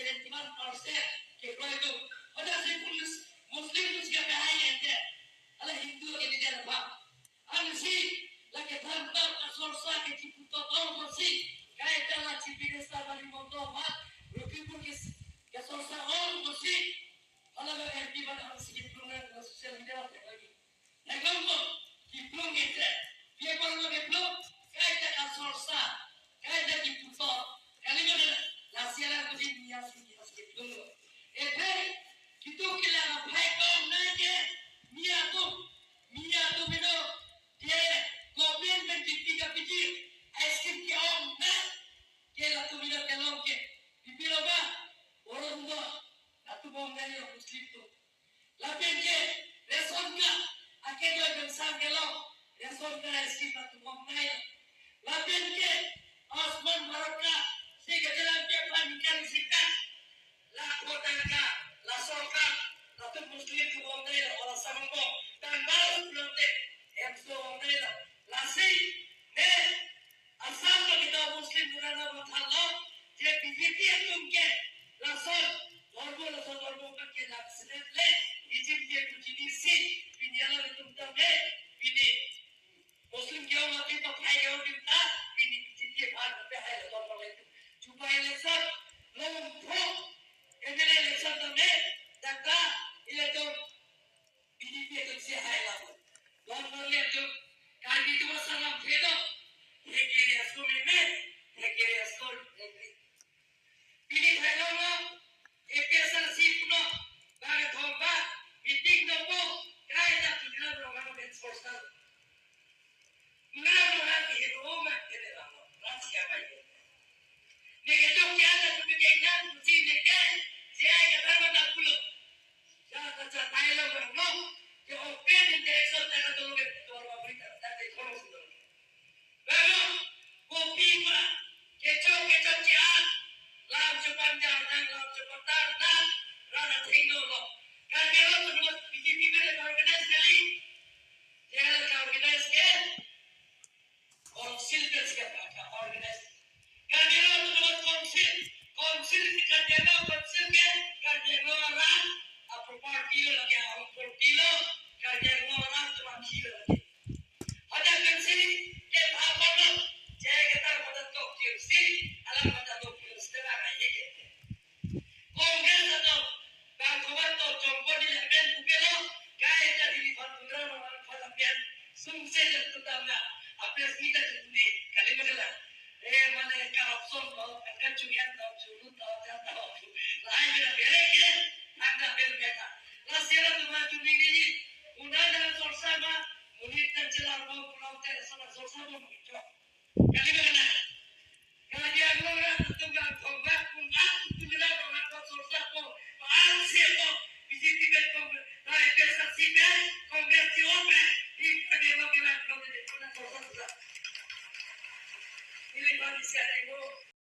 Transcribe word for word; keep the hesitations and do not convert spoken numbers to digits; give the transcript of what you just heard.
Seventy-one percent kekroi do. Pada si Muslim, Muslim tu siapa hai ente? Ala Hindu ke di daerah bang. Ansi lagi thantar kasorsa ke chiputot ong kosi. Kaita la Chief Minister bali mondo mat. Rupipur ke kasorsa ong kosi. Ala ba M P ban ansi kiplung na social media lagi. Nagombo kiplung ete. Biar kalau kiplung, kaita kasorsa, kaita kiputot. Kali mana? Lasi alam ko si nias nias kiplung. Ete, kitu kila na phai kong na ke, niatu, niatu bino, dia government ben kipi kapiji, ice cream ke ong na, ke latu bino ke long ke, pipilo ba, orang ba, latu bong na yo Muslim tu. Lapen ke ration card, ake doi kangsam kelong, ration card scheme latum bong nai. Lapen ke Ayushman Bharat card, si kejalan ke pan ikan sikat. Lakho tangka, la sorkar, latum Muslim tu bong nai la, ola samang bong, tang baru belum deh, M S O bong nai la, lasi, ne, Assam lo kita Muslim nurana matha lo, je B J P atum ke lason, dormo lason dormo ke ke laksinet le, ijim ke kujini si, pini ala le tum tame, pini Muslim ke orang kita phai ke orang kita, pini B J P ke bhar pe hai le dormo le tum. Chupa election, long pro, M L A election tame, data, ile tum, B J P atum si hai lapu. Don Marli atum, Karbi atum asalam thedo. Hekiri asko meme, hekiri asko hekiri. Pini thailong lo, A P H L C puno, bang thomba, meeting dopo, kaita Tuliram Ronghang ben sorsal. Tuliram Ronghang ke hero ma kene ramo, ran siapa ye? Neke chok ke ada tu ke nang, si neke, si ai kata mana pulo. Jaka chatai lo bang no. Ke open interaction ta katolo ke ketua lo berita ta ke thong silo. Bang no. Kopi ma. Kecho kecho chian. Lam chupan jar nang lam chupan tar nang. Rana thing no lo. Kan ke lo tu B J P ke organize kali. Dia organize ke. Council ke siapa ka organize. Karbi Anglong Autonomous Council, Council ke Karbi Anglong Council ke Karbi Anglong arat, a property lo lagi, a property lo, Karbi Anglong arat cuma kilo lagi. Ada Council ke apa lo, jaya kita pada tok Council, alam pada tok Council, alam aja ke. Congress atum, bang komat to chongpon ni lapen pupelo, kai ta dili phan pundra ma phan phan lapen, sungse jatutam na, apes kita jatuni, kali magala. Eh, mane corruption to, angkat chuyan to, chulu to, jat to. Lahai bela bere ke, angkat bel meta. Last year tu ma chumi ni, una na sorsa ma, munit na chelar ma, pulau te, sama sorsa ma, munit. Kali